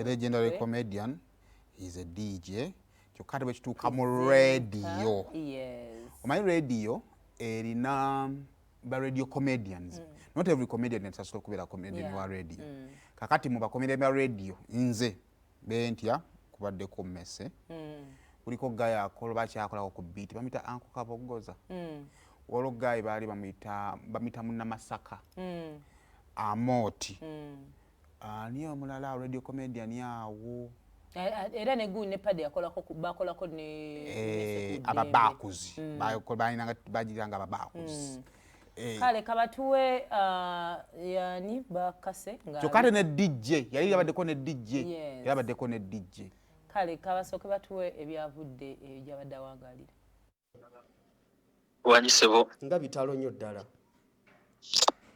A legendary comedian, he's a DJ, kyokka ate bwekituuka mu radio, omanyi radio erina ba radio comedians. Not every comedian asobola okubeera comedian wa radio. Kakati mu bacomedian ba radio nze bentya kubaddeko Mmese. Kuliko guy akola, bakyakolako ku beat, bamuyita Anko Kabogoza. Waliwo guy baali bamuyita Munnamasaka Amooti. Ani omulala radio comedian awo? Era ne gundi ne Padi yakolako, bakolako ne Ababakuzi bagiranga ababakuzi. Kale kabatuwe yani bakase. Kyokka ate ne DJ yali yabaddeko ne DJ. Yali abaddeko ne DJ. Kale kabasooke batuwe ebyavudde eyo gyabadde awangalira. Wanyisebo. Nga bitalo nnyo ddala.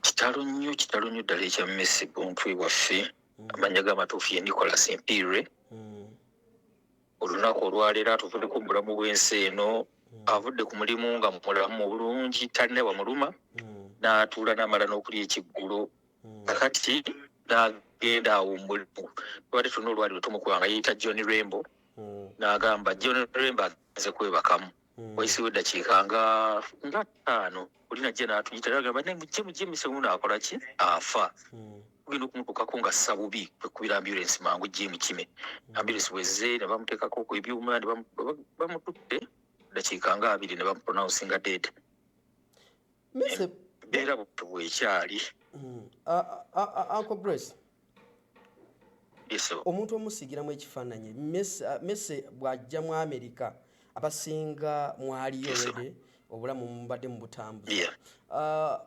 Kitalo nnyo, kitalo nnyo ddala ekya Messi Bontwe waffe. Amannya g'amatuufu ye Nicholas Mpiirwe. Olunaku olwaleero atuvuddeko mu bulamu bw'ensi eno. Avudde ku mulimu nga mulamu bulungi, talina wamuluma, n'atuula n'amala n'okulya ekiggulo. Kakati n'agenda awo mu mulimu, tubadde tulina olwaliro tumukuba nga yeeyita John Rembo, n'agamba John Rembo agenze kwebakamu. Wayisiwo eddakiika nga 5, oli najja n'atuyita, n'agamba, "Naye mujje, mujje, Messi wuno akola ki, afa." Tugenda okumutuukako nga ssa bubi, kwekubira ambulance mangu ejje emukime. Ambulance bwezze ne bamuteekako ku ebyuma ne bamututte, ddakiika nga 20 ne bamupronouncinga dead. Mese Embeera bwetyo bwekyali. Uncle Grace. Yes, sir. Omuntu omusiigiramu ekifaananyi Mese bw'ajja mu Amerika, abasinga mwaliyo Yes, sir. already obulamu mubadde mu butambuza. Yeah.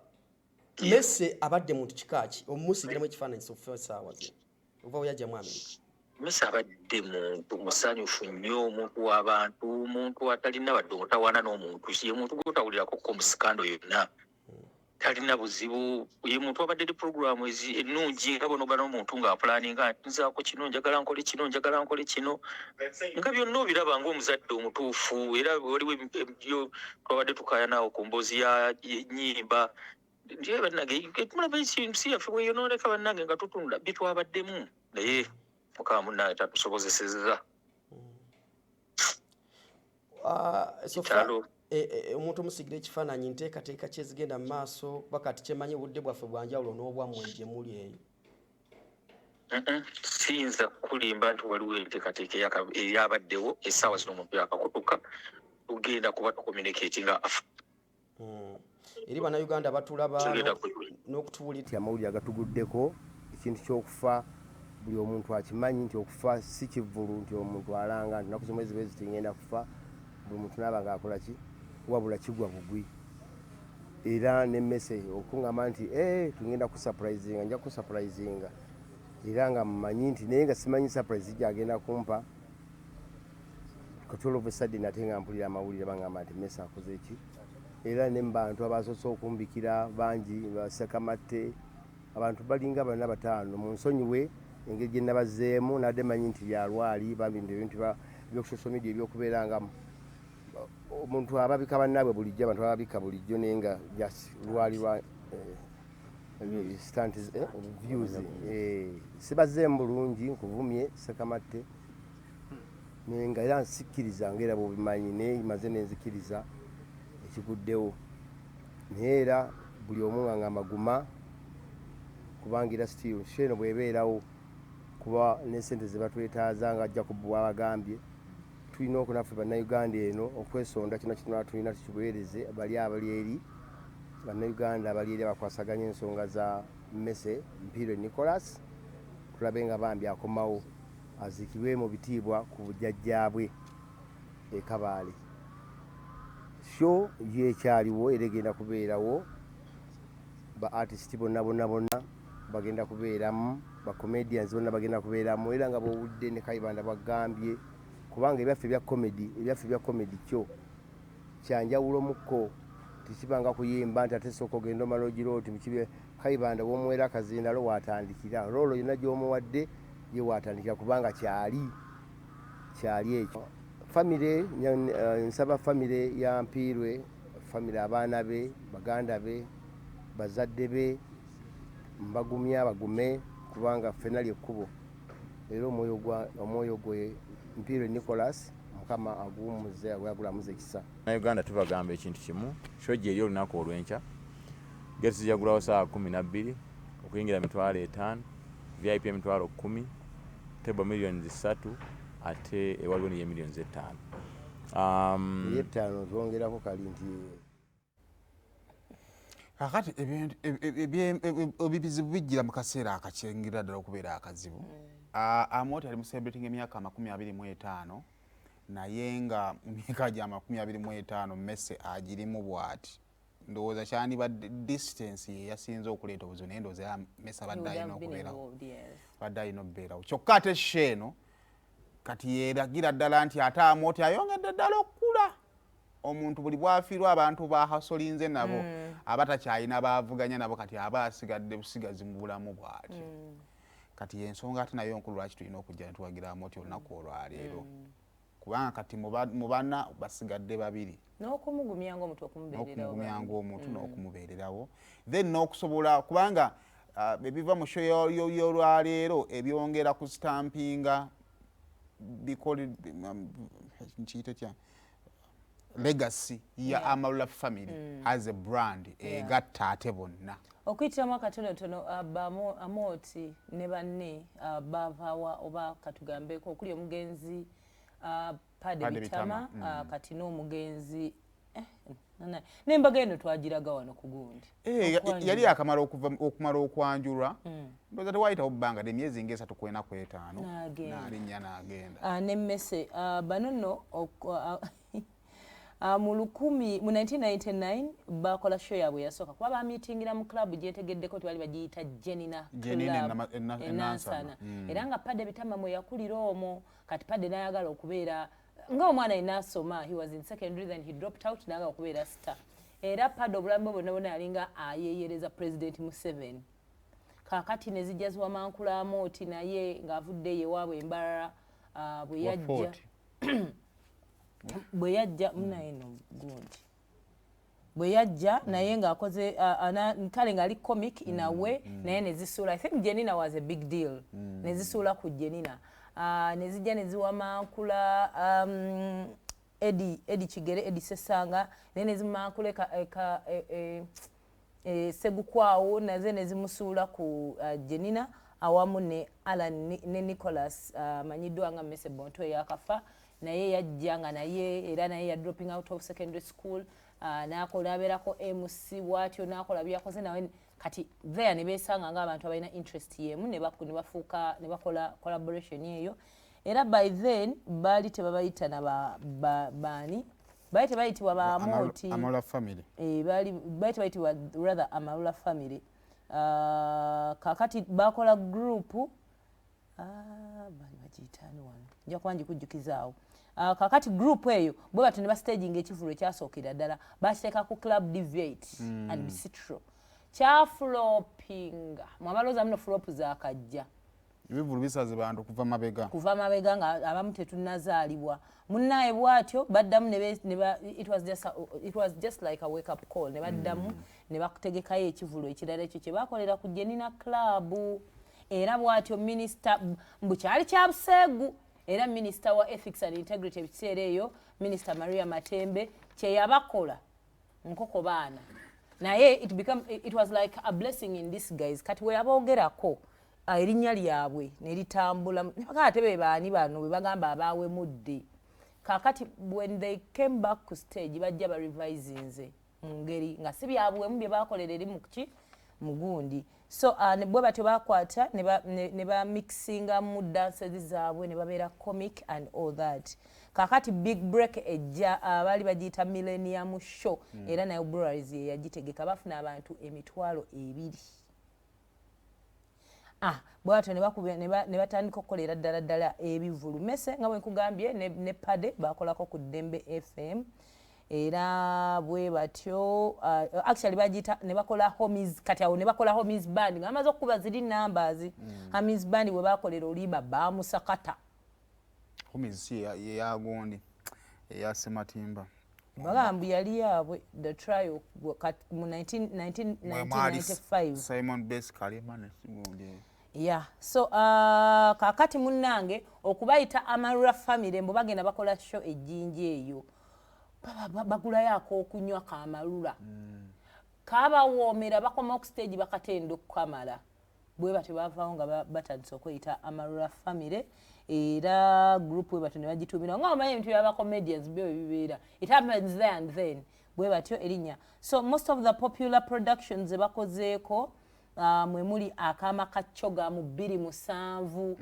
Mese abadde muntu kika ki omusiigiramu ekifaananyi sofa esaawa zino okuva we yajja mu Amerika? Messi abadde muntu musanyufu nnyo, omuntu w'abantu, omuntu atalina wadde omutawaana n'omuntu. Ye muntu gw'otawulirako ko mu scandal yonna, talina buzibu. Ye muntu abadde ne puroguramu ennungi, nga bonoba n'omuntu ng'apulaninga nti nzaako kino, njagala nkole kino, njagala nkole kino, nga byonna obiraba ng'omuzadde omutuufu. Era waliwo ebyo twabadde tukayanaawo ku mboozi ya nnyimba nti, "Eh, bannange, mulaba ensi yaffe bweyonooneka, bannange, nga tutunda bye twabaddemu." Naye Mukama munnange tatusobozesezza. So far, Kitalo. Omuntu omusigira ekifaananyi, nteekateeka ki ezigenda mu maaso? Kuba kati kyemanyi obudde bwaffe bwanjawulo n'obwammwe gye muli eyo. Siyinza kulimba nti waliwo enteekateeka eyabaddewo. Essaawa zino omuntu yakakutuka, tugenda kuba tucommunicatinga. Eri Bannayuganda batulaba Tugenda n'okutuwulira. Nti amawulire agatuguddeko, ekintu ky'okufa, buli omuntu akimanyi nti okufa si kivvulu, nti omuntu alanga nti naku zomwezi bwe ziti ngenda kufa, buli muntu naaba ng'akola ki, wabula kigwa bugwi. Era ne Mese okuŋŋamba nti, "Eh, tugenda kusurprisinga, nja kusurprisinga," era nga mmanyi nti, naye nga simanyi surprise gyagenda kumpa. Kati all of a sudden ate nga mpulira amawulire baŋŋamba nti Mese akoze ki. Era ne mu bantu abasoose okumbikira bangi, basekamatte, abantu balinga bana bataano. Mu nsonyiwe engeri gye nabazzeemu, nadde manyi nti byalwali bambi nti ebintu ebyoku social media ebyokubeera nga omuntu ababika bannaabwe bulijjo, abantu bababika bulijjo, naye nga just lwali lwa stunt, views. Sibazzeemu bulungi, nkuvumye sekamatte, naye nga era nsikkiriza nga era bwobimanyi, naye maze nenzikiriza ekiguddewo. Naye era buli omu nga ngamba guma, kubanga era still show eno bwebeerawo, kuba ne sente ze batwetaaza nga Jacob bwabagambye, tulina okunaffe Bannayuganda eno okwesonda kino kitunala tulina tukibuweereze bali abali eri, Bannayuganda abali eri abakwasaganya ensonga za Mmese Mpiirwe Nicholas, tulabe nga bambi akomawo aziikibwe mu bitiibwa ku bujjajjaabwe e Kabaale. Show yo ekyaliwo era egenda kubeerawo, ba artist bonna bonna bonna bagenda kubeeramu, ba comedians bonna bagenda kubeeramu, era nga bwowulidde ne Kayibanda bwagambye, kubanga ebyaffe ebya comedy kyo kyanjawulo mukko, tekibanga kuyimba nti ate sooka ogenda omala ogira oti kibe. Kayibanda bwomuwera akazindalo watandikira role yonna gyomuwadde ye watandikira, kubanga kyali ekyo. Famire, nsaba famire ya Mpiirwe, famire, abaana be, baganda be, bazadde be, mbagumya bagume, kubanga ffenna lyekkubo. Era omwoyo gwe Mpiire Nicholas, Mukama aguwummuze, agulamuze ekisa. Uganda tubagamba ekintu kimu, show gyeri olunaku olw'enkya. Gates zijagulawo 12:00, okuyingira 50,000, VIP 10,000, table 3 million, ate ewaliwo niye 5 million. Ey'ettaano twongerako kali nti Kakati ebizibu bijjira mu kaseera akakyengera ddala okubeera akazibu. Amooti ali mu celebrating emyaka 25, naye nga mu myaka gya 25 mmese agirimu bw'ati. Ndowooza kyandibadde distance ye yasinze okuleeta obuzibu, naye ndowooza era Mese abadde alina okubeerawo, abadde alina okubeerawo. Kyokka ate show eno kati yeeragira ddala nti ate Amooti ayongedde ddala okukula. Omuntu buli bwafiirwa abantu bahasolinze nabo, aba takyalina baavuganya nabo, kati aba asigadde busigazi mu bulamu bw'ati. Kati yensonga ate nayo nkulu lwaki tulina okujja netuwagira Amooti olunaku olwaleero, kubanga kati mu bana basigadde babiri. N'okumugumya ng'omuntu, okumubeererawo. N'okumugumya ng'omuntu, n'okumubeererawo, then n'okusobola kubanga ebiva mu show y'olwaleero ebyongera ku stampinga bikole nkiyite tya legacy ya Amarula family as a brand egatta ate bonna. Okuyitiramu akatonotono, Amooti ne banne bavaawa oba katugambeko okuli omugenzi Pade Pade Bitama, Bitama, kati n'omugenzi n'embaga eno twagiraga wano ku gundi. Eh, yali akamala okumala okwanjulwa, ndowooza tewayitawo bbanga, emyezi nga 3 ku 4 ku 5. N'agenda. N'alinnya n'agenda. N'emmese. Bano nno mu 1999 bakola show yaabwe yasooka, kuba bamitingira mu club gyetegeddeko tibali bagiyita Jenina. Jenina. Club, e e Nansana. Nansana. Era nga Pade Bitama mwe yakulira omwo. Kati Pade n'ayagala okubeera nga omwana yenna asoma. He was in secondary, then he dropped out, n'ayagala okubeera star. Era Pade obulamu bwe bwonna bwonna yalinga ayeeyereza President Museveni. Kaakati ne zijja ziwamankula Amooti, naye ng'avuddeyo ewaabwe embalala, bwe Wa yajja 40. Bwe yajja munaye no gundi, bwe yajja naye ng'akoze kale ng'ali comic in a way, naye ne zisuula. I think Jenina was a big deal, ne zisuula ku Jenina. Ne zijja ne ziwamankula Edi Kigere, Edi Sesanga, naye ne zimumankula Segukwawo, naze ne zimusuula ku Jenina awamu ne Alan ne Nicholas amanyiddwa nga Mese Bonto eyakafa. Naye yajja nga naye era naye ya dropping out of secondary school, n'akola abeerako MC bw'atyo, n'akola byakoze nawe. Kati there ne beesanga ng'abantu abalina interest y'emu, ne bafuuka ne bakola collaboration eyo. Era by then baali tebabayita na baani, baali tebayitibwa Bamooti. Amarula family. Eh, baali tebayitibwa rather Amarula family. Kakati bakola group, baali bagiyitaani wano, nja kuba ngikujjukizaawo. Kakati group eyo bwe batyo ne bastaging ekivulu ekyasookera ddala, bakiteeka ku Club Deviate and Bistro. Kyaflopinga mwabalooza muno, flop zakajja. Ebivulu bisaze bantu kuva mabega. Kuva mabega nga abamu tetunnazaalibwa. Munnaye bw'atyo baddamu it was just like a wake up call, ne baddamu ne bakutegekayo ekivulu ekirala, ekyo kye bakolera ku Jenina Club. Era bw'atyo minisita, mbu kyali kya buseegu, era minisita wa Ethics and Integrity ebiseera eyo, Minisita Maria Matembe, kyeyabakola nkoko baana, naye it was like a blessing in disguise. Kati we yaboogerako, erinnya lyabwe ne litambula, ne bagamba ate be baani bano bwe bagamba abaawemudde. Kaakati when they came back ku stage, bajja barevisinze mu ngeri nga si byabuwemu bye bakolera eri mu mugundi. So bwe batyo bakwata ne bamixingamu dances zaabwe, ne babeera comic and all that. Kaakati big break ejja, baali bagiyita Millennium Show. Era nayo Breweries ye yagitegeka, bafuna abantu 20,000. Bwatyo ne batandika okukolera ddala ddala ebivulu. Mese nga bwe nkugambye ne Pade bakolako ku Ddembe FM. Era bwe batyo actually bagiyita ne bakola Homies. Kati awo ne bakola Homies Band nga bamaze okukuba ziri numbers. Homies Band bwe bakolera oluyimba bamusakata. Homies si yeyagundi eya Sematimba? Bagamba yali yaabwe, the trial kati mu Mwe mwali 1995. Simon Base Kalema ne sigundi. Yeah, so kakati munnange okubayita Amarula Family, mbu bagenda bakola show ejjinja eyo, bagulayo ak'okunywa kamalula kabawoomera, bakoma ku stage bakatenda okukamala. Bwe batyo bavaawo nga batandise okweyita Amarula Family, era group bwe batyo ne bagituumira. Nga omanyi ebintu byaba comedians byo bwe bibeera, it happens there and then, bwe batyo erinnya. So most of the popular productions ze bakozeeko, mwe muli Akaama ka Coga mu 2007,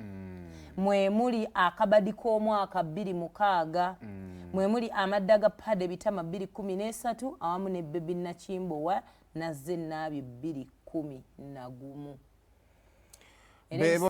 mwe muli Akabadi k'Omwaka 2006, mwe muli Amadda ga Pade Bitama 2013, awamu ne Baby Nakimbowa Nazze Naabye 2011. Era Bebo.